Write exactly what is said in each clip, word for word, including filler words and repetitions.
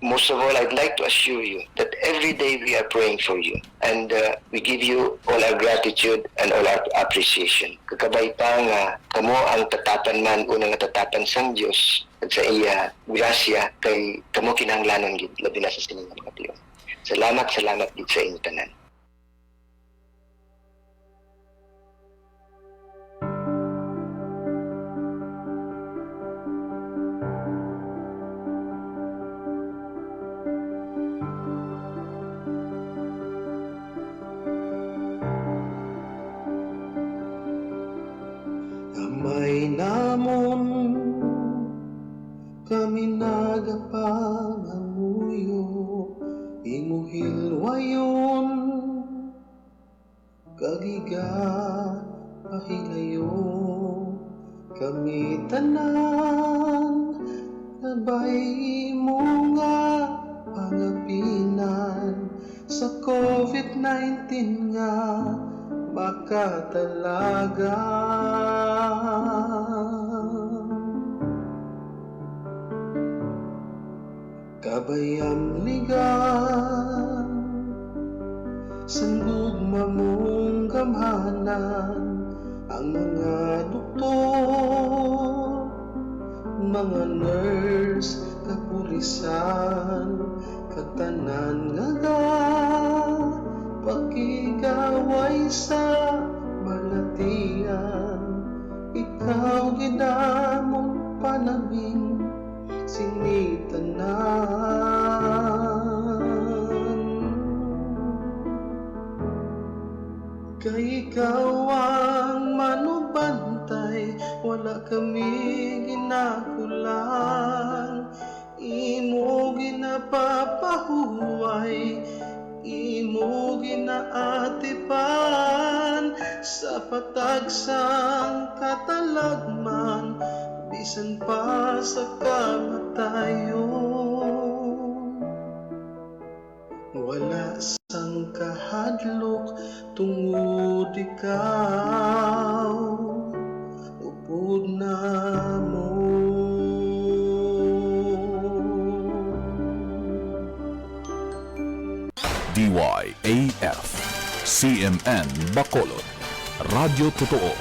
Most of all, I'd like to assure you that every day we are praying for you. And, uh, we give you all our gratitude and all our appreciation. Kakabay pa nga kamo ang tatapan man, una nga tatapan sang Dios at sa iya grasya, kay kamo kinahanglanon gid, labi na sa sining nga mga tion. Salamat, salamat gid sa inyo tanan. Amay namon, kami nagapangamuyo, imo hilwayon, kag igapahilayo kami tanan, kabay imo nga pangapinan sa covid nineteen nga makatalaga. Kabayamligan sang gugma mong gamhanan, ang mga doktor, mga nurse, kapulisan, kag tanan nga gapakigaway sa balatian. Ikaw gid amon panabing sini tanan. Kay ikaw ang manubantay, wala kami ginakulang. Imo ginapapahuway, imo ginaatipan sa patag sang katalagman, bisan pa sa kamatayon. Wala sang kahadlok tungod ikaw upod namo. D Y A F, C M N Bacolod, Radyo Totoo,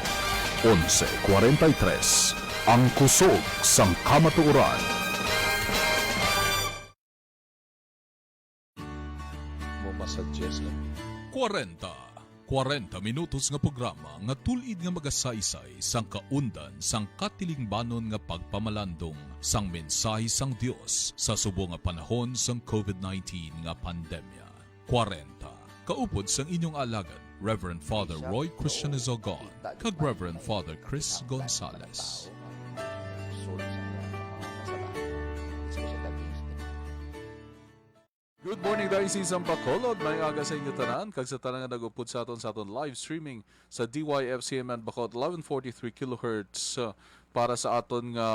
onse kwarenta y tres, ang kusog sang kamatuoran. Mo masuggest lang. Kwarenta. Kwarenta minutos nga programa nga tul-id nga magasaysay sang kaundan sang katilingbanon nga pagpamalandong sang mensahe sang Dios sa subong nga panahon sang covid nineteen nga pandemya. Kwarenta. Kaupod sang inyong alagad, Reverend Father Roy Christian Izogon kag Reverend Father Chris Gonzalez. Good morning, Diocese of Bacolod. Maayong aga sa inyo tanan, kag sa tanan nga nag-upod sa aton, sa aton live streaming sa D Y F C M N Bacolod, eleven forty-three kilohertz, uh, para sa aton nga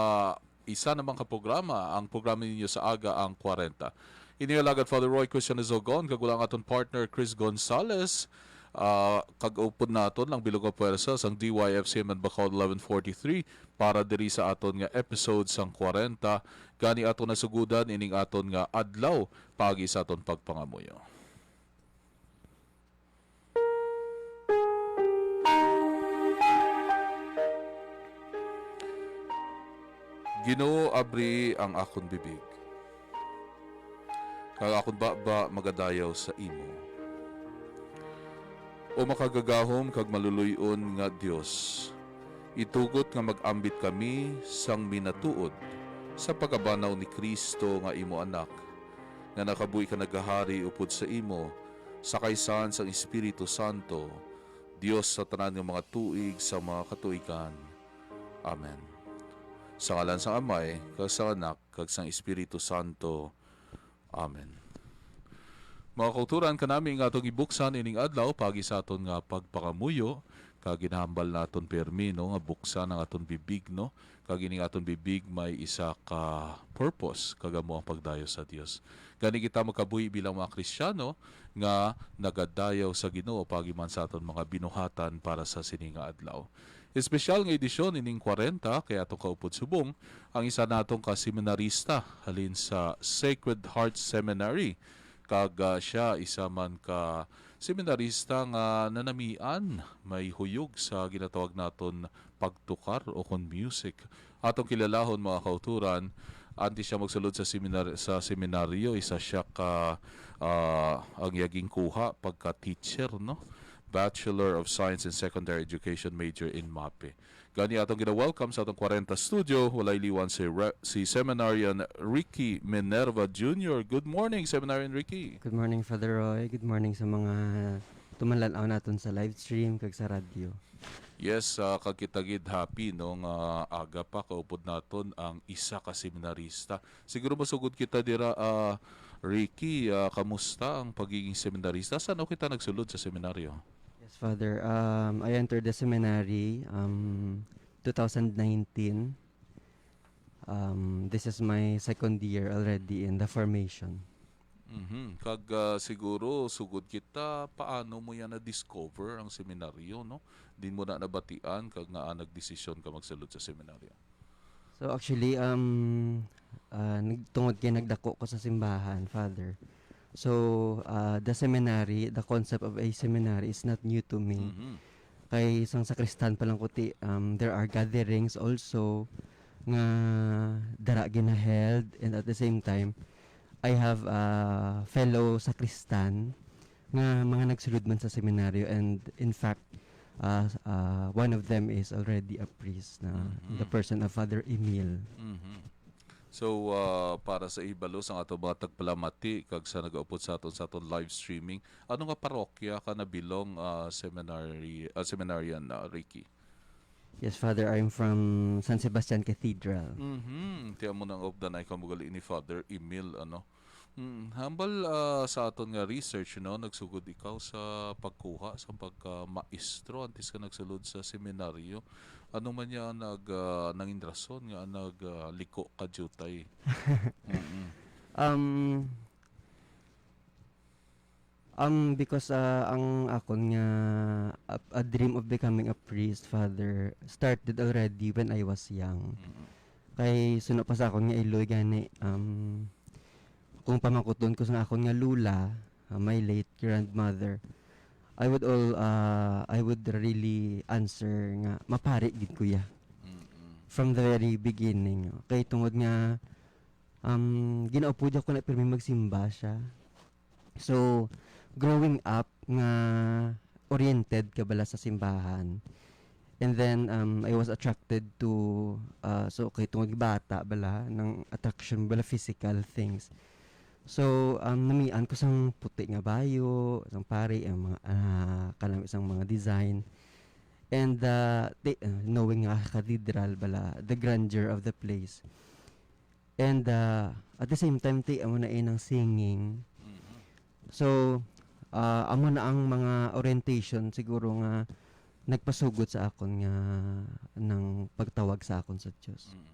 isa naman ka programa, ang programa ninyo sa aga, ang kwarenta. Ini nga alagad, Father Roy Christian Izogon, kag wala ang aton partner, Chris Gonzalez, ah, kag upod naton lang bilog nga puwersa sang D Y F C M N Bacolod eleven forty-three para diri sa aton nga episode sang kwarenta. Gani aton nasugodan ining aton nga adlaw paagi sa aton pagpangamuyo. Ginoo, abri ang akon bibig, kag akon baba magadayaw sa imo. O makagagahom kag maluloy-on nga Dios, itugot nga mag-ambit kami sang minatuod sa pagabanaw ni Cristo nga imo Anak, nga nakabuhi kag nagahari upod sa imo sa kaisahan sang Espiritu Santo, Dios sa tanan nga mga tuig sa mga katuigan. Amen. Sa ngalan sang Amay, kag sang Anak, kag sang Espiritu Santo. Amen. Mga kauturan, kanami nga atong ibuksan ining adlaw paagi sa aton nga pagpangamuyo, kag ginahambal naton pirmi, no, nga buksan ang aton bibig, no, kag ining aton bibig may isa ka purpose, kag amo ang pagdayaw sa Dios. Gani kita magkabuhi bilang mga Kristiyano nga nagadayaw sa Ginoo paagi man sa aton mga binuhatan para sa sini nga adlaw. Espesyal nga edisyon ining kwarenta kay atong kaupod subong ang isa natong ka seminarista halin sa Sacred Heart Seminary, kag, ah, siya isa man ka seminarista nga nanamian may huyog sa ginatawag naton pagtukar o kon music. Atong kilalahon, mga kauturan, antes siya magsulod sa seminar-, sa seminaryo, isa siya ka, ah, ang iya ginkuha pagka teacher, no? Bachelor of Science in Secondary Education major in MAPEH. Gani atong gina-welcome sa atong kwarenta studio, walay liwan si Re-, si Seminarian Ricky Minerva Junior. Good morning, Seminarian Ricky. Good morning, Father Roy. Good morning sa mga tumanlan-aw naton sa live stream kag sa radyo. Yes, ah, kag kita gid happy, no, nga aga pa kaupod naton ang isa ka seminarista. Siguro masugod kita dira, ah, Ricky, ah, kamusta ang pagiging seminarista? San-o kita nagsulod sa seminaryo? Yes, Father. Um, I entered the seminary, um, two thousand nineteen. Um, this is my second year already in the formation. Mhm. Kag, ah, siguro, sugod kita, paano mo yan na-discover ang seminaryo, no? Din mo na nabatian kag nga, ah, nagdesisyon ka magsulod sa seminaryo? So, actually, um, ah, nag-, tungod kay nagdako ko sa simbahan, Father. So, ah, the seminary, the concept of a seminary is not new to me. Mhm. Kay sang sakristan pa lang ko ti, um, there are gatherings also nga dara gina-held, and at the same time, I have a fellow sakristan nga mga nagsulod man sa seminaryo, and in fact, uh, uh, one of them is already a priest na Mhm. the person of Father Emil. Mhm. So, uh, para sa hibalo sang ato mga tagpalamati kag sa nagaupod sa aton sa aton live streaming, ano nga parokya ka nabilong, uh, seminary, uh, seminarian, uh, Ricky? Yes, Father, I'm from San Sebastian Cathedral. Mhm. Ti amo nang updanay ka mo gali ni Father Emil, ano? Mm, hambal, ah, sa aton nga research, no, nagsugod ikaw sa pagkuha sa pagka-maestro antes ka nagsulod sa seminaryo. Ano man niya ang nag, ah, nangin rason nga nag, ah, liko ka diutay? Mm-mm. Um, um, because, ah, ang akon nga, a, a dream of becoming a priest, Father, started already when I was young. Mm-mm. Kay suno pa sa akon nga iloy gani, um, kung pamangkuton ko sa akon nga lula, ah, my late grandmother, I would all, ah, I would really answer nga, "Mapari gid ko ya." Mm-mm. From the very beginning. Kay tungod nga, um, ginaupod ako na pirmi magsimba siya. So, growing up nga oriented ka bala sa simbahan. And then, um, I was attracted to, uh, so, kay tungod bata bala, nang attraction bala physical things. So, um, namian ko sang puti nga bayo, sang pari, ang mga, ah, kanami sang mga design. And, uh, the, uh, knowing nga cathedral bala, the grandeur of the place. And, ah, at the same time, ti, amo na inang singing. Mhm. So, ah, amo na ang mga orientation siguro nga nagpasugod sa akon nga nang pagtawag sa akon sa Dios. Mm.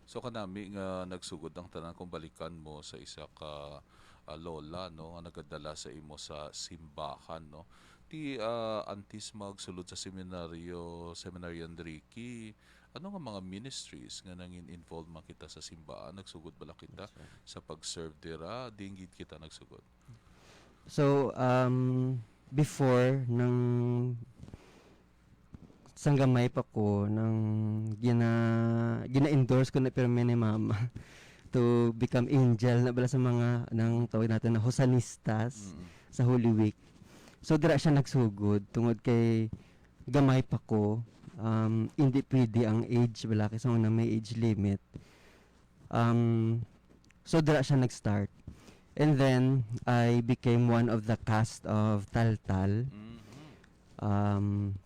So, kanami nga nagsugod ang tanan kung balikan mo sa isa ka, ah, lola, no, nga nagadala sa imo sa simbahan, no? Ti, ah, antes magsulod sa seminaryo, Seminarian Ricky, ano nga mga ministries nga nangin-involve man kita sa simbaan? Nagsugod bala kita Yes, sir. sa pag-serve dira? Diin gid kita nagsugod? So, um, before, nang sang gamay pa ko, nang gina-, gina-endorse ko na pirmi ni Mama to become angel na bala sa mga, nang tawag natin na Hosanistas Mm. sa Holy Week. So, dira siya nagsugod tungod kay gamay pa ko, um, hindi pwede ang age, wala kay sa una may age limit. Um, so, dira siya nag-start. And then, I became one of the cast of Taltal. Mhm. Um,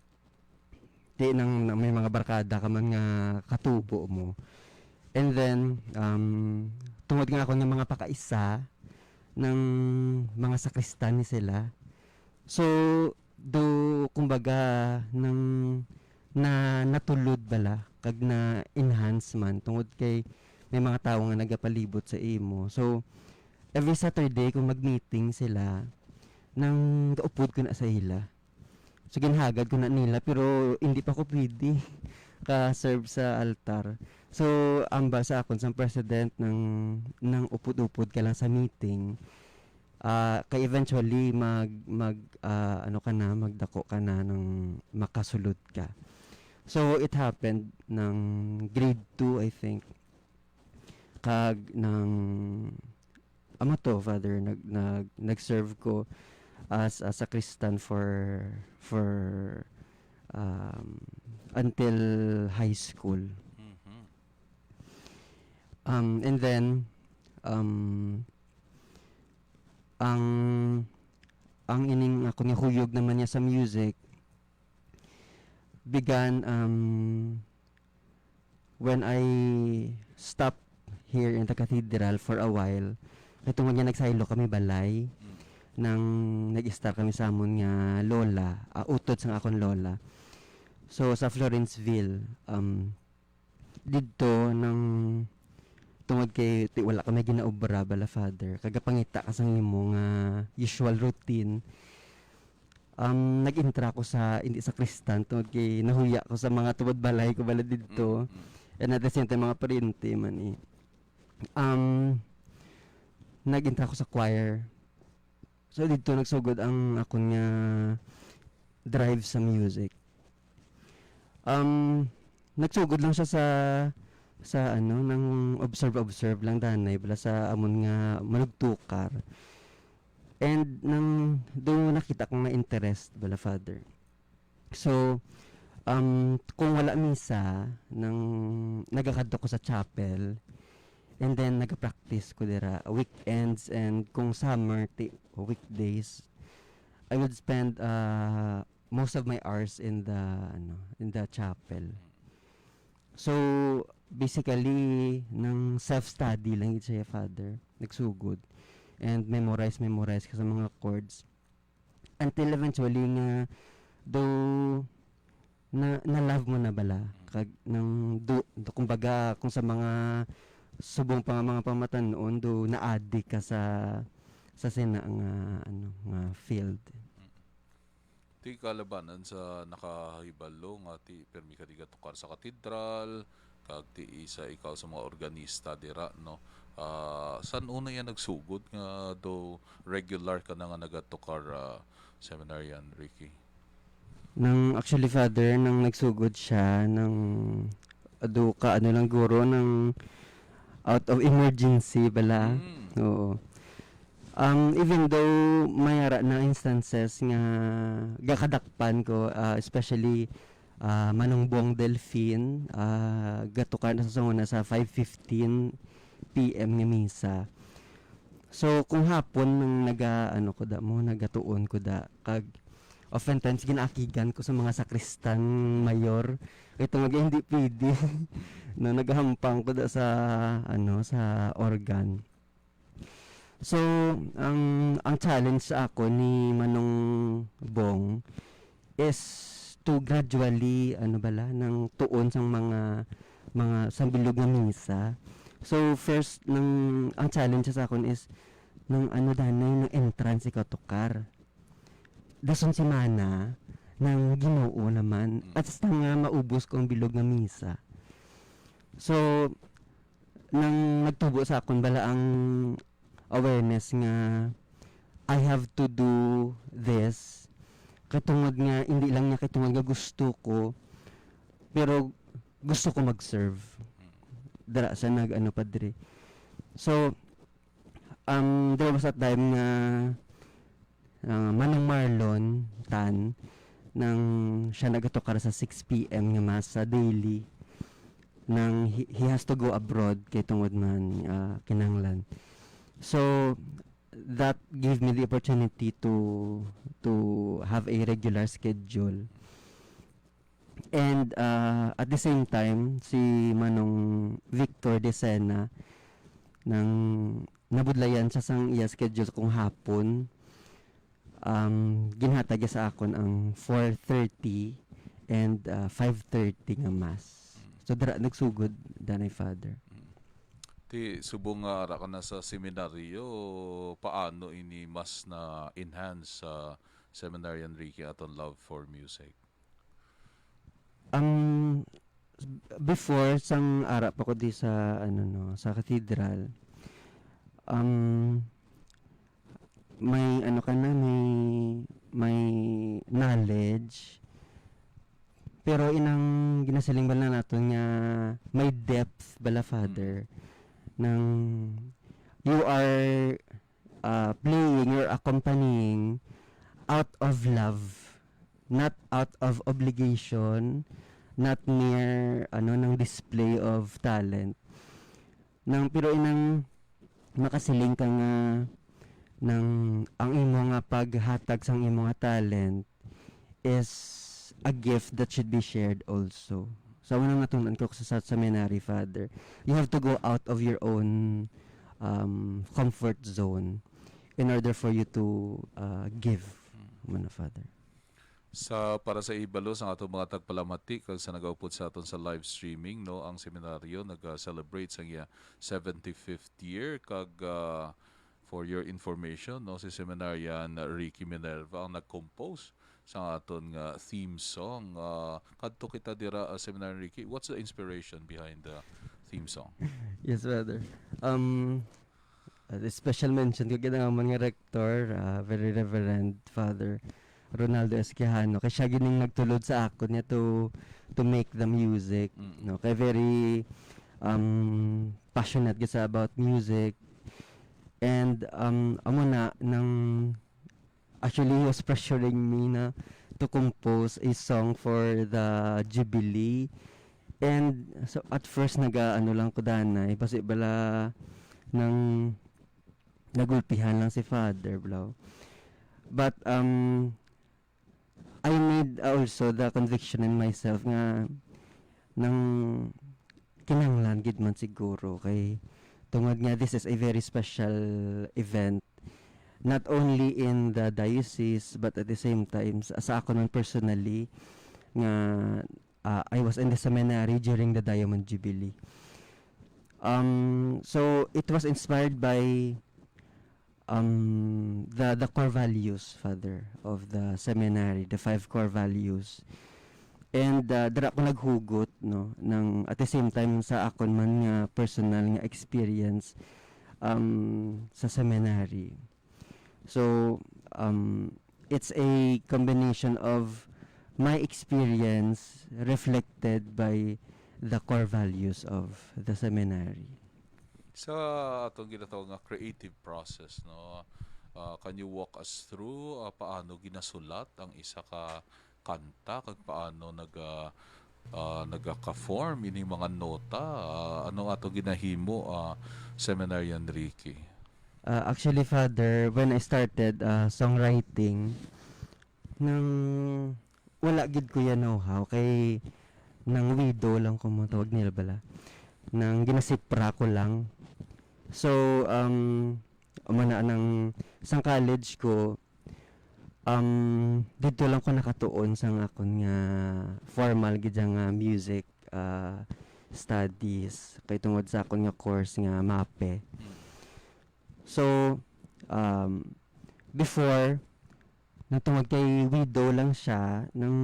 di nang, nang may mga barkada ka man nga katubo mo. And then, um, tungod nga ako nga mga pakaisa ng mga sakristan ni sila. So, do, kumbaga, nang na, natulod bala, kag na-enhance man, tungod kay may mga tawo nga nagapalibot sa imo. So, every Saturday, kung mag-meeting sila, nang gaupod ko na sa ila. So, ginhagad ko na nila, pero hindi pa ko pwede ka-serve sa altar. So, ambal sa akon sang president, nang, nang upod-upod ka lang sa meeting, ah, kay eventually mag, mag, ah, ano ka na, magdako ka na nang makasulod ka. So, it happened nang grade two, I think, kag nang, amo to, Father, nag, nag, nag-serve ko as a sacristan for, for, um, until high school. Mhm. Um, and then, um, ang, ang ining ako nga huyog naman niya sa music began, um, when I stopped here in the cathedral for a while, kay tungod nga nagsaylo kami balay, Mm. nang nag-istar kami sa amon nga lola, ah, utod sang akon lola. So, sa Florenceville, um, didto nang tungod kay ti-, wala kami ginaobra bala, Father, kag gapangita ka sang imo nga usual routine. Um, nag-intra ko sa, hindi sa sacristan, tungod kay nahuya ko sa mga tubod balay ko bala didto. Mm, mm. And at the same time, mga paryente man eh. Um, nag-intra ko sa choir. So, didto nagsugod ang akon nga drive sa music. Um, nagsugod lang siya sa, sa ano, nang observe-observe lang danay, bala sa amon nga manugtukar. And nang do nakita ko nga interest, bala, Father. So, um, kung wala misa, nang nagakadto ko sa chapel, and then nagapractice ko dira, weekends, and kung summer, ti-, weekdays, I would spend, uh, most of my hours in the, ano, in the chapel. So, basically, nang self-study lang gid siya, Father. Nagsugod. And memorize, memorize ka sa mga chords. Until eventually nga, do, na, na-love mo na bala. Kag nang do, do, kumbaga, kung sa mga subong pa nga mga pamatan-on, do, na-addict ka sa, sa sina nga, ano, nga field. Ti kalabanan sa nakahibalo nga ti permi ka di gatukar sa katedral, kag ti isa ikaw sa mga organista dira, no? Ah, san-o na iya nagsugod nga do regular ka na nga nagatukar, ah, seminarian, Ricky? Nang, actually, Father, nang nagsugod siya, nang ado ka, ano lang, guro, nang out of emergency bala. Mm. Oo. Um, even though may ara na instances nga gakadakpan ko, ah, especially, ah, Manong Bong Delfin, ah, gatukar na sa sanguna sa five fifteen P M nga misa. So, kung hapon nang naga-, ano ko da mo, nagatuon ko da, kag oftentimes ginaakigan ko sa mga sakristan mayor, kay tungod nga hindi pwede, no, nagahampang ko da sa, ano, sa organ. So, ang, ang challenge sa ako ni Manong Bong is to gradually, ano bala, nang tuon sang mga, mga, sang bilog nga misa. So, first, nang, ang challenge sa akon is, nang ano danay, nang entrance ikaw tukar. Dason semana, nang Ginoo naman, Mm. at sa nga maubos ko ang bilog nga misa. So, nang nagtubo sa akon bala ang awareness nga I have to do this, kay tungod nga, hindi lang niya kay tungod nga gusto ko, pero gusto ko mag-serve. Dara sa nag-, ano, padre. So, um, there was a time nga, ah, Manong Marlon Tan, nang siya nagatukar sa six P M nga mass sa daily, nang he, he has to go abroad kay tungod man, ah, kinahanglan. So, that gave me the opportunity to, to have a regular schedule. And, ah, at the same time, si Manong Victor Decena, nang nabudlayan siya sang iya schedule kung hapon, um, ginhatag niya sa akon ang four thirty and, ah, five thirty nga mass. Mm. So, dira nagsugod, danay, Father. Mm. Ti, subong nga ara ka na sa seminaryo, paano ini mas na-enhance sa Seminarian Ricky, aton love for music? Um, before, sang ara pa ko di sa, ano, no, sa cathedral, um, may, ano ka na, may, may knowledge. Pero inang ginasiling bala naton nga may depth bala, Father, nang you are uh, playing or accompanying out of love, not out of obligation, not mere, ano, nang display of talent. Nang, pero inang makasiling ka nga nang ang imo nga paghatag sang imo nga talent is a gift that should be shared also. So, amo nang natun-an ko sa, sa seminary, Father. You have to go out of your own um, comfort zone in order for you to uh, give, Mm. Muna, Father. Sa, para sa ibalo sa atong mga tagpalamati kag sa nagaupod sa aton sa live streaming, no, ang seminaryo nag-celebrate sa iya seventy-fifth year, kag, ah, for your information, no, si Seminarian Ricky Minerva ang nag-compose sa aton nga theme song. Ah, kadto kita dira, ah, Seminarian Ricky, what's the inspiration behind the theme song? Yes, Father. Um, uh, special mention ko gid ang amon nga rector, uh, Very Reverend Father Ronaldo Esquijano, kay siya gining nagtulod sa akon niya to to make the music, Mm. No, kay very um passionate gid sa about music. And um amo na nang actually, he was pressuring me na to compose a song for the Jubilee. And so, at first, naga, ano lang ko danay, basi bala nang nagulpihan lang si Father, bro. But um, I made, uh, also the conviction in myself nga nang kinahanglan gid man siguro kay tungod nga this is a very special event, not only in the diocese but at the same time sa, sa ako man personally nga, uh, I was in the seminary during the Diamond Jubilee. Um, so it was inspired by um, the the core values, Father, of the seminary, the five core values. And uh, dira ko naghugot, no, ng at the same time sa akon man nga personal nga experience um, sa seminary. So, um, it's a combination of my experience reflected by the core values of the seminary. Sa atong ginatawag nga creative process, no? Ah, can you walk us through, ah, paano ginasulat ang isa ka kanta kag paano naga ah, nagaka-form ining mga nota? Ah, ano ato ginahimo, ah, Seminarian Ricky? Uh, actually, Father, when I started uh, songwriting, nang wala gid ko yan know-how kay nang wido lang ko mo tawag nila bala. Nang ginasipra ko lang. So, um, umana nang sang college ko, um, dito lang ko nakatuon sang akon nga formal gid nga music uh, studies kay tungod sa akon nga course nga mape. So, um, before, nang tungod kay wido lang siya, nang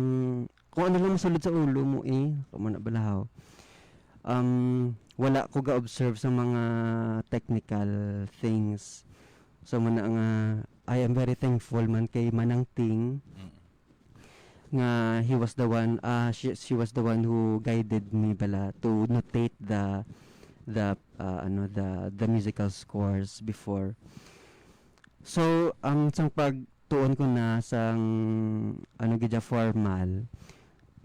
kung ano lang masulod sa ulo mo eh, kamo na balahaw. Um, wala ko ga-observe sa mga technical things. So, muna nga, I am very thankful man kay Manang Ting Mm. nga he was the one, uh, she, she was the one who guided me bala to notate the the uh, ano the the musical scores before. So, um, sang pagtuon ko na sang ano gid formal,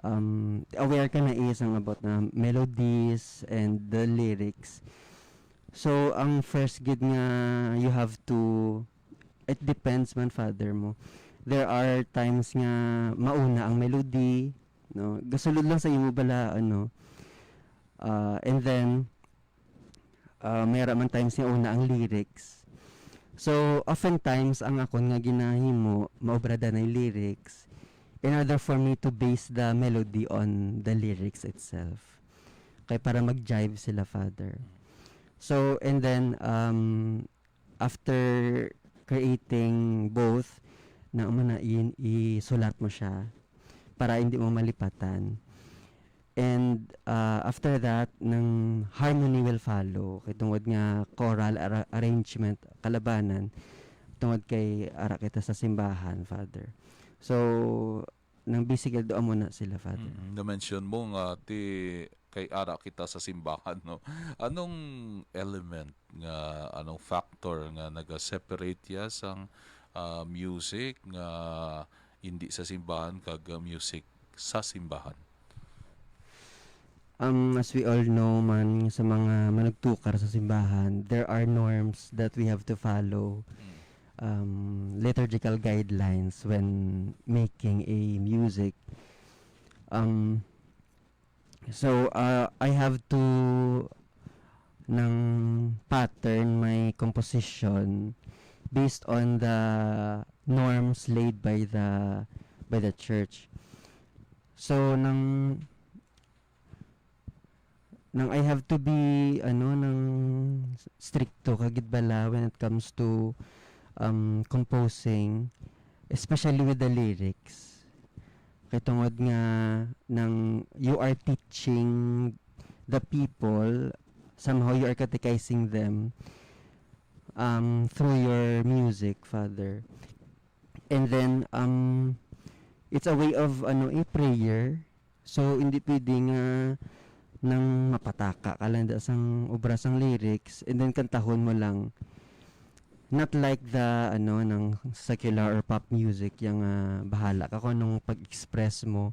um, aware ka na isang about na melodies and the lyrics. So, ang first gid nga you have to, it depends man, Father, mo. There are times nga mauna ang melody, no? Gasulod lang sa imo bala, ano. Uh, and then, uh, may man times nga una ang lyrics. So, oftentimes, ang akon nga ginahimo, maobrada na lyrics in order for me to base the melody on the lyrics itself. Kay para mag-jive sila, Father. So, and then, um, after creating both na amo na, in-, isulat mo siya para hindi mo malipatan. And, ah, after that, nang harmony will follow. Kay tungod nga choral ara-, arrangement, kalabanan, tungod kay ara kita sa simbahan, Father. So, nang basically, doon muna sila, Father. Mm, na-mention mo nga ti kay ara kita sa simbahan, no? Anong element nga, anong factor nga naga-separate ya sang, ah, music nga hindi sa simbahan kag, ah, music sa simbahan? Um, as we all know man, sa mga manugtukar sa simbahan, there are norms that we have to follow, Mm. um, liturgical guidelines when making a music. Um, so, uh, I have to nang pattern my composition based on the norms laid by the, by the church. So, nang, nang I have to be, ano, nang stricto ka gid bala when it comes to, um, composing, especially with the lyrics. Kay tungod nga nang you are teaching the people, somehow you are catechizing them, um, through your music, Father. And then, um, it's a way of, ano, a prayer. So, hindi pwede nga nang mapataka ka lang da sang obra sang lyrics and then kantahon mo lang. Not like the, ano, nang secular or pop music, yang, ah, bahala ka kung anong pag-express mo.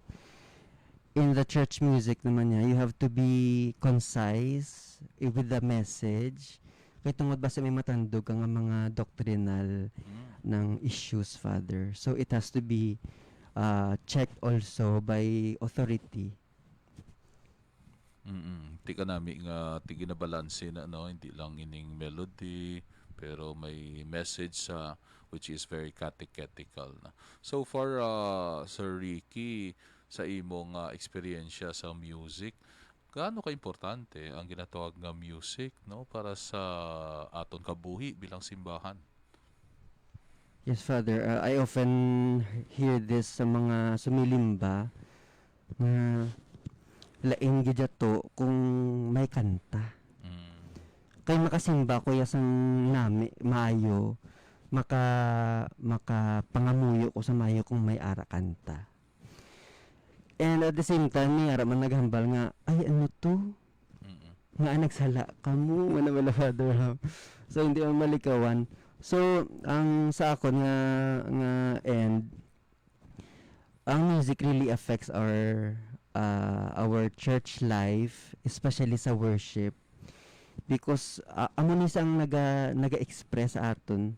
In the church music naman niya, you have to be concise, eh, with the message. Kay tungod basi may matandog ka nga mga doctrinal Mm. nang issues, Father. So, it has to be, ah, checked also by authority. Mm-mm. Ti kanami nga ti ginabalanse na, no? Hindi lang ining melody, pero may message sa, which is very catechetical na. So far, ah, Sir Ricky, sa imo nga eksperyensya sa music, gaano ka importante ang ginatawag nga music, no, para sa aton kabuhi bilang simbahan? Yes, Father. Uh, I often hear this sa mga sumilimba nga lain gid ato kung may kanta. Mm. Kay makasimba ko ya sang nami, maayo, maka-, makapangamuyo ko sa maayo kung may ara kanta. And at the same time, may ara man naghambal nga, "Ay, ano to? Mm-mm. Nga nagsala ka mo?" Ano bala, Father, ha? So, hindi mo malikawan. So, ang sa akon nga, nga end, ang music really affects our, uh, our church life, especially sa worship. Because, uh, amo ni sang naga-, naga-express sa aton,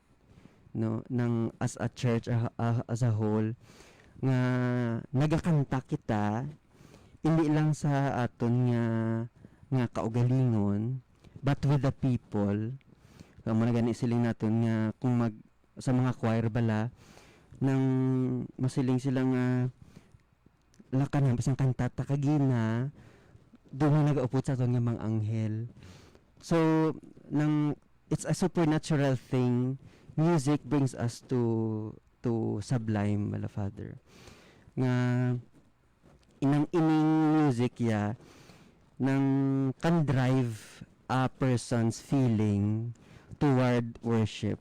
no, nang as a church, ah, ah, as a whole, nga nagakanta kita, hindi lang sa aton nga, nga kaugalingon, but with the people. Amo na gani siling naton nga kung mag-, sa mga choir bala, nang masiling sila nga, "Lakan na, bisan kanta ta kagina, doon na nagaupod sa aton nga mga anghel." So, nang it's a supernatural thing. Music brings us to, to sublime, Mala Father. Nga, inang ining music ya, nang can drive a person's feeling toward worship.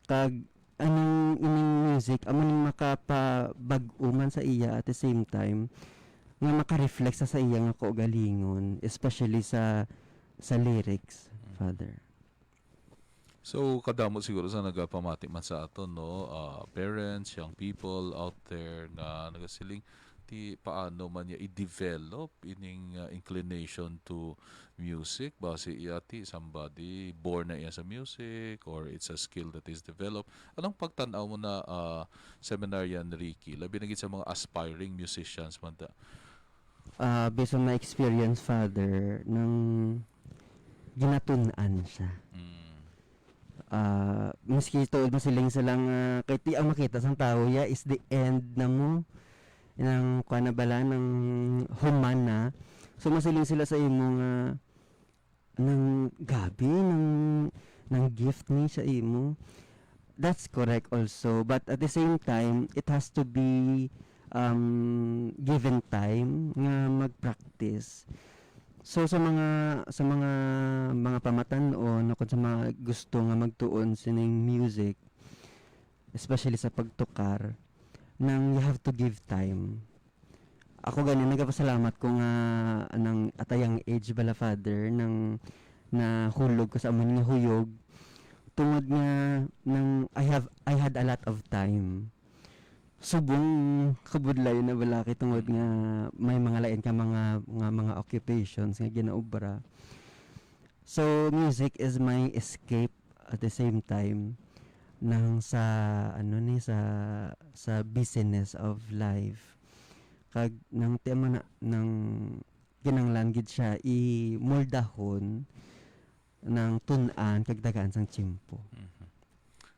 Kag aning, ining music, amo ning makapabag-o man sa iya at the same time, nga maka-reflect sa, sa iya nga kaugalingon, especially sa, sa lyrics, Mm. Father. So, kadamo siguro sa nagapamati man sa aton, no? Ah, parents, young people out there nga nagasiling, ti paano man niya i-develop ining, ah, inclination to music? Basi iya ti somebody born na iya sa music or it's a skill that is developed. Anong pagtan-aw mo na, ah, seminarian Ricky? Labi na gid sa mga aspiring musicians man ta. Ah, based on my experience, Father, nang ginatun-an siya. Mm. Ah, maski tuod masiling sila nga, kay ti ang makita sang tawo ya is the end na mo. Nang kuwan na bala, nang human na. So, masiling sila sa imo nga, nang gabi, nang, nang gift ni sa imo. That's correct also, but at the same time, it has to be, um, given time nga mag-practice. So, sa mga, sa mga, mga pamatan-on o kung sa mga gusto nga magtuon sining music, especially sa pagtukar, nang you have to give time. Ako gani, nagapasalamat ko nga nang at a young age bala, Father, nang nahulog ko sa amo nga huyog, tungod nga nang I have, I had a lot of time. Subong kabudlay na bala kay tungod nga may mga lain ka mga, nga mga occupations nga ginaobra. So, music is my escape at the same time nang sa, ano ni, sa, sa busyness of life. Kag nang ti-, man na, nang kinahanglan gid siya i-moldahon nang tun-an kag tagaan sang tiyempo. Mhm.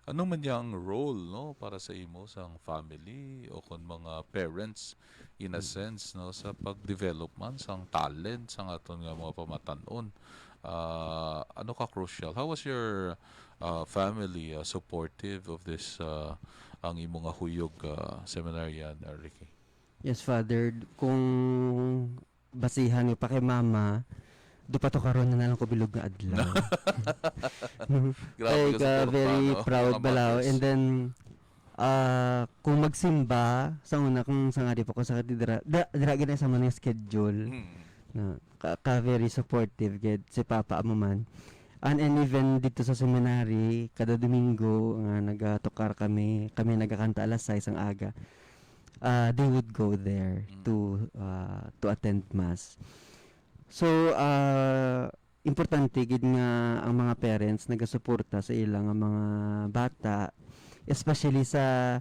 Ano man yang role, no, para sa imo sang family o kon mga parents, in a Mm. sense, no, sa pag-develop man sang talent sang aton nga mga pamatan-on? Ah, ano ka crucial? How was your, ah, family, ah, supportive of this, ah, ang imo nga huyog, ah, seminarian, ah, Ricky? Yes, Father. Kung basihan nga pa kay Mama, do pa to karon na lang ko bilog nga adlaw. Grabe Ay, ka ka, suporta, very no? proud Mga bala. Mothers. And then, ah, kung magsimba, sa una, kung sa nga di pa ko sa katedral, da-, dira gid sa mga schedule. Mm. Na, ka, ka very supportive gid si Papa amo man. And, and even dito sa seminary, kada Domingo nga nagatukar kami, kami nagakanta alas sais ang aga. Ah, they would go there Mm. to, ah, to attend mass. So, ah, importante gid nga ang mga parents nagasuporta sa ila nga mga bata, especially sa,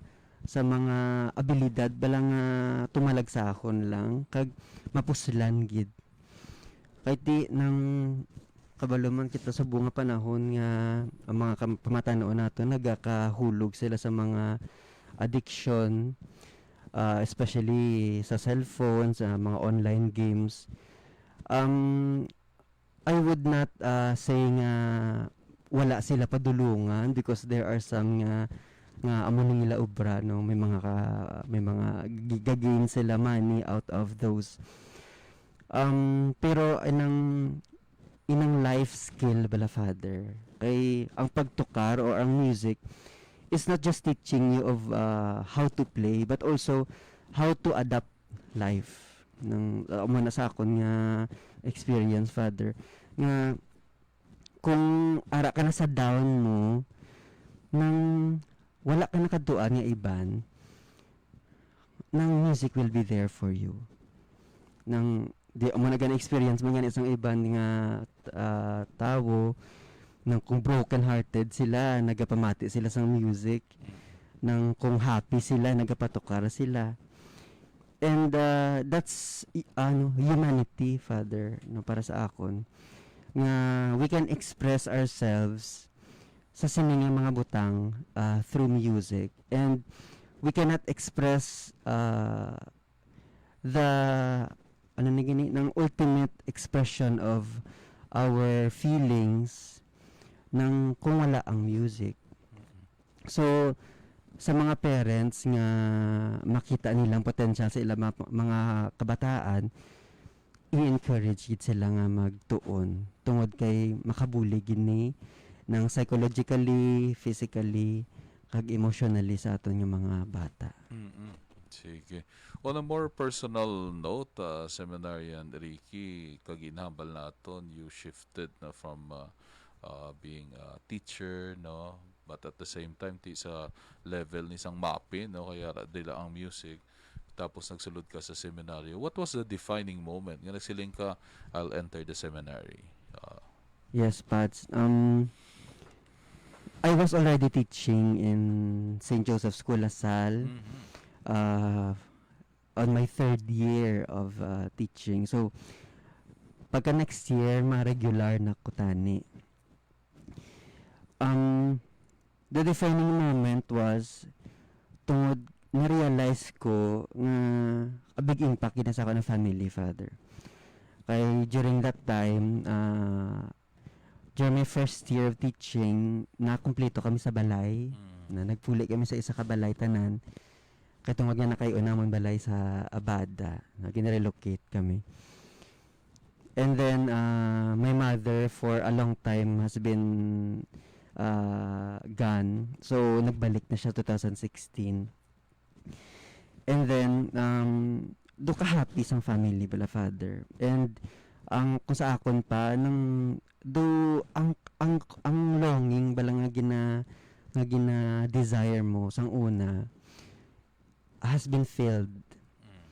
sa mga abilidad bala nga tumalagsahon lang kag mapuslan gid. Kay ti nang kabalo man kita sa bunga panahon nga ang mga kam-, pamatan-on nato nagakahulog sila sa mga addiction, ah, especially sa cellphone, sa mga online games. Um, I would not, ah, say nga wala sila padulungan because there are some nga, nga amo ni nila obra, no? May mga ka-, may mga gi-, ga-gain sila money out of those. Um, pero inang, inang life skill bala, Father, kay ang pagtukar or ang music is not just teaching you of, ah, how to play, but also how to adapt life. Nang, ah, amo na sa akon nga experience, Father, nga kung ara ka na sa down mo, nang wala ka nakadtuan nga iban, nang music will be there for you. Nang, di, amo na gani experience mo gani sang iban nga, ah, tawo, nang kung broken-hearted sila, nagapamati sila sang music. Nang kung happy sila, nagapatukar sila. And, ah, that's, i-, ano, humanity, Father, no, para sa akon, nga we can express ourselves sa sini nga mga butang, ah, through music. And we cannot express, ah, the, ano ni gini, ng ultimate expression of our feelings nang kung wala ang music. So, sa mga parents nga makita nilang potensyal sa ilang mga, mga kabataan, i-encourage gid sila nga magtuon tungod kay makabulig gid ni nang psychologically, physically, kag emotionally sa aton nga mga bata. Mm-mm. Sige. On a more personal note, ah, Seminarian Ricky, kag ginhambal naton, you shifted na from, ah, ah, being a teacher, no? But at the same time, ti sa level ni sang MAPEH, no? Kaya ra-, dila ang music. Tapos nagsulod ka sa seminaryo. What was the defining moment nga nagsiling ka, "I'll enter the seminary"? Ah. Yes, Pats. Um, I was already teaching in Saint Joseph School, La Salle, Mhm. uh, on my third year of, uh, teaching. So, pagka next year, ma-regular na ko tani. Um, the defining moment was tungod na-realize ko nga a big impact gid na sa akon ang family, Father. Kay during that time, ah, during my first year of teaching, nakumpleto kami sa balay. Mm. na nagpuli kami sa isa ka balay tanan. Kay tungod nga nakay-una amon balay sa Abada, na ginrelocate kami. And then, ah, my mother for a long time has been, ah, gone. So, nagbalik na siya two thousand sixteen. And then, um, do ka happy sang family bala, Father. And ang, kung sa akon pa, nang do ang, ang, ang longing bala nga gina-, nga gina-desire mo sang una has been filled. Mm.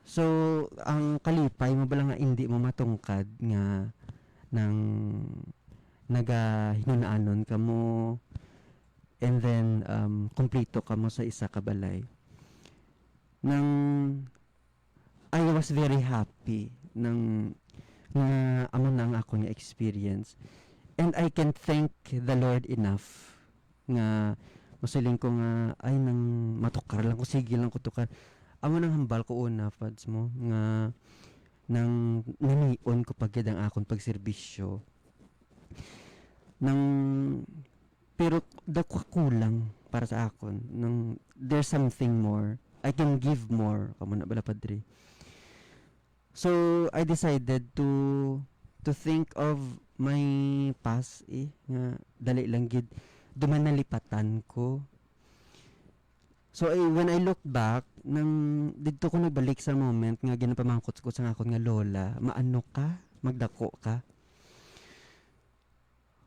So, ang kalipay mo bala nga indi mo matungkad nga nang nagahinunaanon kamo, and then, um, kumplito kamo sa isa ka balay. Nang I was very happy nang nga amo na ang akon nga experience. And I can thank the Lord enough nga masiling ko nga, "Ay, nang matukar lang ko, sige lang ko tukar." Amo nang hambal ko una, Pads, mo, nga nang nanion ko pa gid ang akon pagserbisyo. Nang, pero daw ka kulang para sa akon. Nang, there's something more. I can give more. Kamo na bala, Padre. So, I decided to, to think of my past, eh, nga dali lang gid, duman nalipatan ko. So, I, when I look back, nang didto ko nagbalik sa moment nga ginapamangkot ko sa akon nga lola, "Maano ka? Magdako ka?"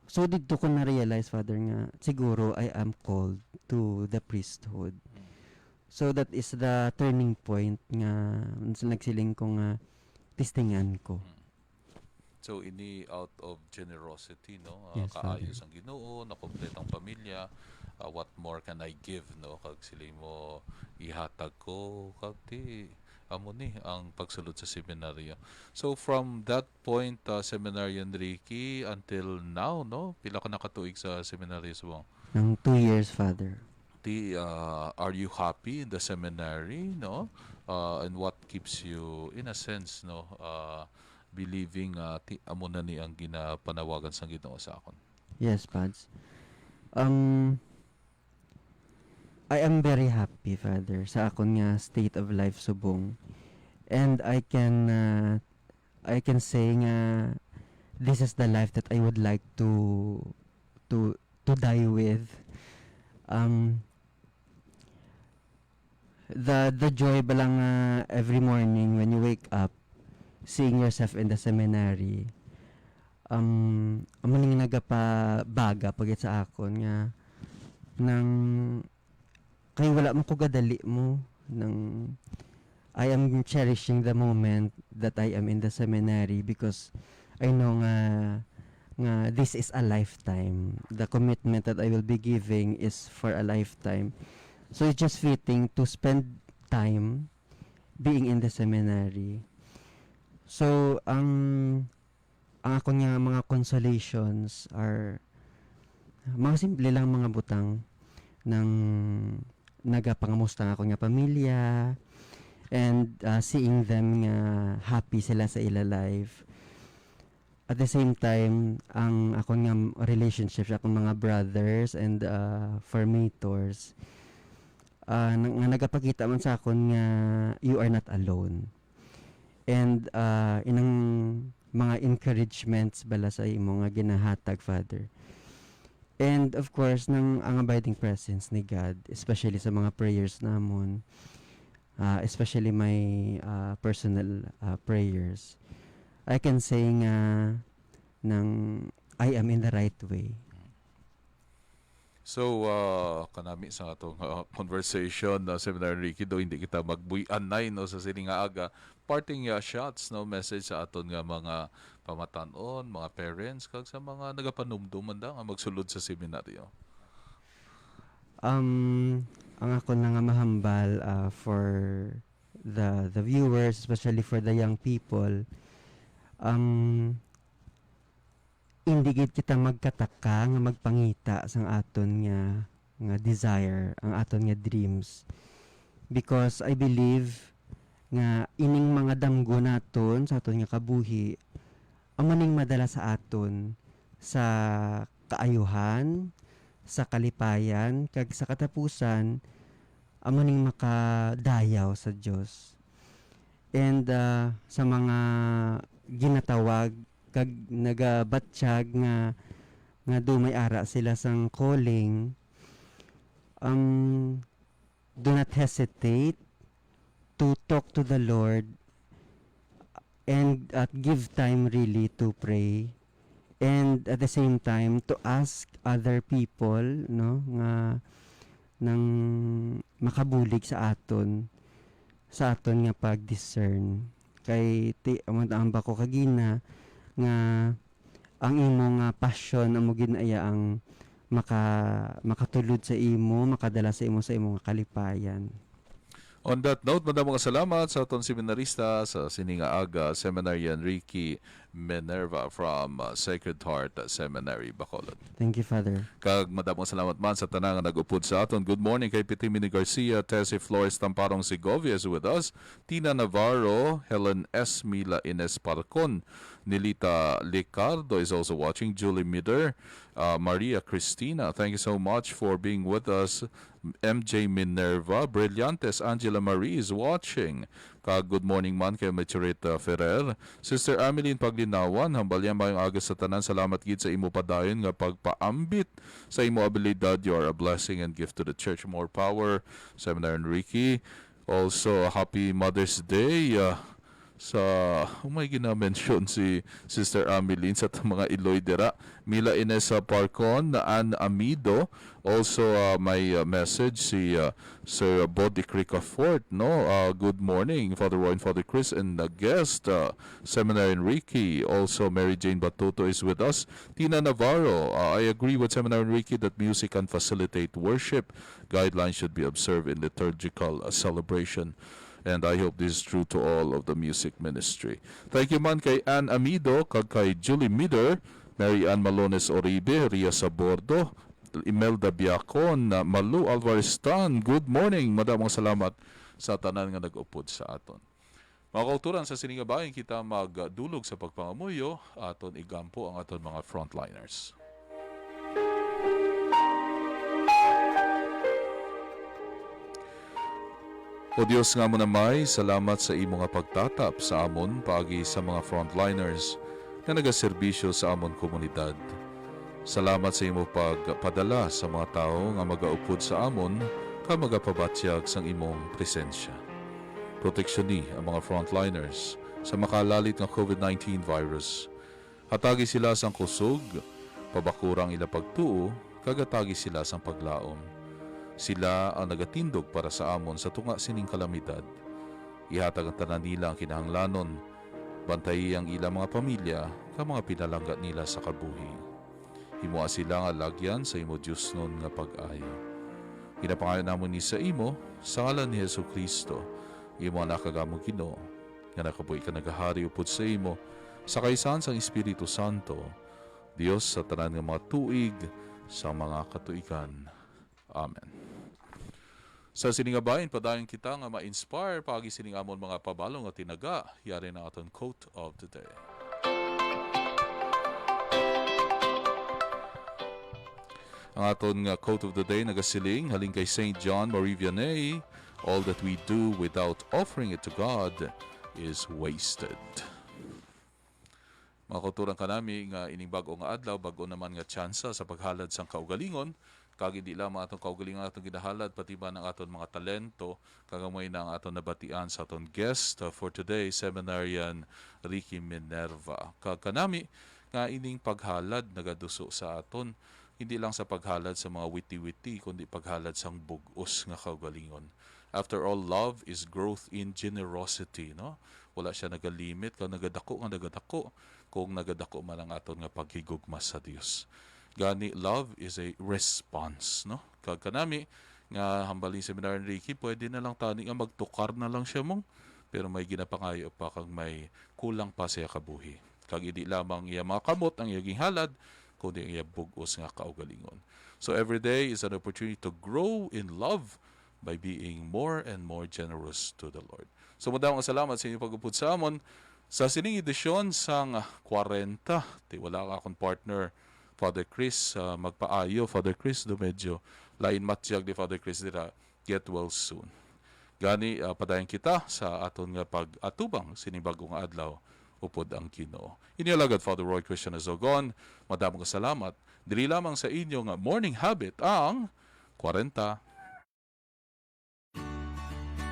So, didto ko na-realize, Father, nga siguro I am called to the priesthood. Mm. So, that is the turning point nga nagsiling ko nga testingan ko. Mm. So, ini out of generosity, no? Ah, Yes, Father. Kaayo sang Ginoo, nakompleto ang pamilya. Ah, what more can I give, no? Kag sila mo ihatag ko, kag di, amo ni ang pagsulod sa seminaryo. So, from that point, ah, Seminarian Ricky, until now, no? Pila ka na ka tuig sa seminaryo subong? Nang two years, Father. Ti, ah, are you happy in the seminary, no? Ah, and what keeps you, in a sense, no, ah, believing, ah, ti, amo na ni ang ginapanawagan sang Ginoo sa akon? Yes, Pads. Um, I am very happy, Father, sa akon nga state of life subong. And I can, ah, I can say nga this is the life that I would like to, to, to die with. Um, the, the joy bala nga every morning when you wake up, seeing yourself in the seminary, um, amo ning nagapabaga pa gid sa akon nga nang kay wala man ko gadali mo, nang I am cherishing the moment that I am in the seminary because I know nga, nga this is a lifetime. The commitment that I will be giving is for a lifetime. So it's just fitting to spend time being in the seminary. So, ang, ang akon nga mga consolations are mga simple lang mga butang nang nagapangamusta nga akon nga pamilya and, ah, seeing them nga happy sila sa ila life. At the same time, ang akon nga relationship sa akong mga brothers and, ah, formators, ah, na, nga nagapakita man sa akon nga you are not alone. And, ah, inang mga encouragements bala sa imo nga ginahatag, Father. And of course, nang ang abiding presence ni God, especially sa mga prayers namon, ah, especially my, ah, personal, ah, prayers, I can say nga nang I am in the right way. So, ah, kanami sa atong, ah, conversation, ah, Seminary Ricky, do hindi kita magbuy-anay, no, sa sini nga aga. Parting, ah, shots, no, message sa aton nga mga pamatan-on, mga parents, kag sa mga nagapanumdum man da nga magsulod sa seminaryo. Um, ang ako na nga mahambal, ah, for the, the viewers, especially for the young people, um, hindi gid kita magkataka nga magpangita sang aton nga, nga desire, ang aton nga dreams. Because I believe nga ining mga damgo naton sa aton nga kabuhi, amo ning madala sa aton sa kaayuhan, sa kalipayan, kag sa katapusan, amo ning makadayaw sa Dios. And, ah, sa mga ginatawag kag nagabatyag nga, nga dumay ara sila sang calling, um, do not hesitate to talk to the Lord and, uh, give time really to pray, and at the same time to ask other people, no, nga nang makabulig sa aton, sa aton nga pag-discern. Kay ti-, amo ang bako kagina nga ang imo nga passion amo gid na iya ang maka-, makatulod sa imo, makadala sa imo, sa imo nga kalipayan. On that note, madamo nga salamat sa aton seminarista sa sini nga aga, Seminarian Ricky Minerva from, uh, Sacred Heart Seminary, Bacolod. Thank you, Father. Kag madamo nga salamat man sa tanan nga nag-upod sa aton. Good morning kay Pitimini Garcia, Tessie Flores Tamparong Segovia is with us, Tina Navarro, Helen Esmila Ines Parcon, Nilita Licardo is also watching, Julie Mider, uh, Maria Cristina, thank you so much for being with us. M J Minerva Brillantes, Angela Marie is watching. Kag good morning man kay Maturita Ferrer. Sister Ameline Paglinawan, hambal niya, "Mayong aga sa tanan. Salamat gid sa imo padayon nga pagpaambit sa imo abilidad. You are a blessing and gift to the church. More power, Seminarian Ricky." Also, happy Mother's Day, ah, sa, may gina-mention si Sister Ameline sa t-, mga Iloy dira. Mila Inesa Parcon, Ann Amido. Also, ah, may, ah, message si, ah, Sir Bodic Ricafort, no? Ah, "Good morning, Father Roy and Father Chris and the guest, ah, Seminarian Ricky." Also, Mary Jane Batuto is with us. Tina Navarro, ah, "I agree with Seminarian Ricky that music can facilitate worship. Guidelines should be observed in liturgical, uh, celebration. And I hope this is true to all of the music ministry." Thank you man kay Ann Amido, kag kay Julie Mider, Mary Ann Malones Oribe, Ria Sabordo, Imelda Biacon, uh, Malu Alvarez Tan. Good morning. Madamong salamat sa tanan nga nag-upod sa aton. Mga kauturan, sa sini nga bahin kita magdulog sa pagpangamuyo, aton igampo ang aton mga frontliners. O Dios nga amon Amay, salamat sa imo nga pagtatap sa amon paagi sa mga frontliners nga nagaserbisyo sa amon komunidad. Salamat sa imo pagpadala sa mga tawo nga magaupod sa amon kag magapabatyag sang imong presensya. Proteksyoni ang mga frontliners sa makalalit nga covid nineteen virus. Hatagi sila sang kusog, pabakura ang ila pagtuo, kag hatagi sila sang paglaom. Sila ang nagatindog para sa amon sa tunga sining kalamidad. Ihatag ang tanan nila ang kinahanglanon. Bantayi ang ila mga pamilya kag mga pinalangga nila sa kabuhi. Himoa sila nga lagyan sa imo diosnon nga pag-ayo. Ginapangayo namon ni sa imo, sa ngalan ni Jesu-Cristo, imo Anak kag amon Ginoo, nga nakabuhi kag nagahari upod sa imo, sa kaisahan sang Espiritu Santo, Dios sa tanan nga mga tuig, sa mga katuigan. Amen. Sa sini nga bahin, padayon kita nga ma-inspire paagi sining amon mga pabalo nga tinaga. Yari na aton quote of the day. Ang aton nga quote of the day nagasiling halin kay Saint John Marie Vianney, "All that we do without offering it to God is wasted." Mga kauturan, kanami nga ining bag-o nga adlaw, bag-o naman nga tsansa sa paghalad sang kaugalingon, kag indi lamang atong kaugalingon atong ginahalad, pati man ang aton mga talento, kag amo na ang aton nabatian sa aton guest, uh, for today, Seminarian Ricky Minerva. Kag kanami nga ining paghalad nagaduso sa aton, hindi lang sa paghalad sa mga witi-witi, kundi paghalad sang bug-os nga kaugalingon. After all, love is growth in generosity, no? Wala siya nagalimit, kag nagadako nga nagadako, kung nagadako man ang aton nga paghigugma sa Dios. Gani, love is a response, no? Kag kanami, nga hambal ni Seminarian Ricky, pwede na lang tani nga magtukar na lang siya mong, pero may ginapangayo pa kag may kulang pa siya kabuhi. Kag hindi lamang iya mga kamot ang iya ginhalad, kundi ang iya bug-os nga kaugalingon. So every day is an opportunity to grow in love by being more and more generous to the Lord. So, madamo nga salamat sa inyong pag-upod sa amon sa sining edisyon sang kwarenta. Ti wala ang akon partner, Father Chris, ah, magpaayo, Father Chris, do medyo lain matyag ni Father Chris dira. Get well soon. Gani, ah, padayon kita sa aton nga pag-atubang sining bag-o nga adlaw upod ang Ginoo. Inyo alagad, Father Roy Christian Azogon, madamo nga salamat. Diri lamang sa inyo nga morning habit ang kwarenta.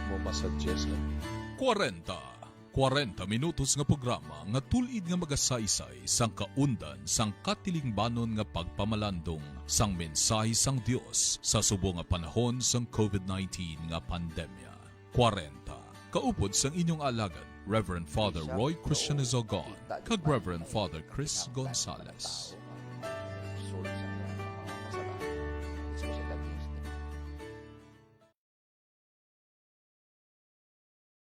Mo masagyasan. Kwarenta. Kwarenta minutos nga programa nga tul-id nga magasaysay sang kaundan sang katilingbanon nga pagpamalandong sang mensahe sang Dios sa subong nga panahon sang covid nineteen nga pandemya. Kwarenta. Kaupod sang inyong alagad, Reverend Father Roy Christian Izogon kag Reverend Father Chris Gonzalez.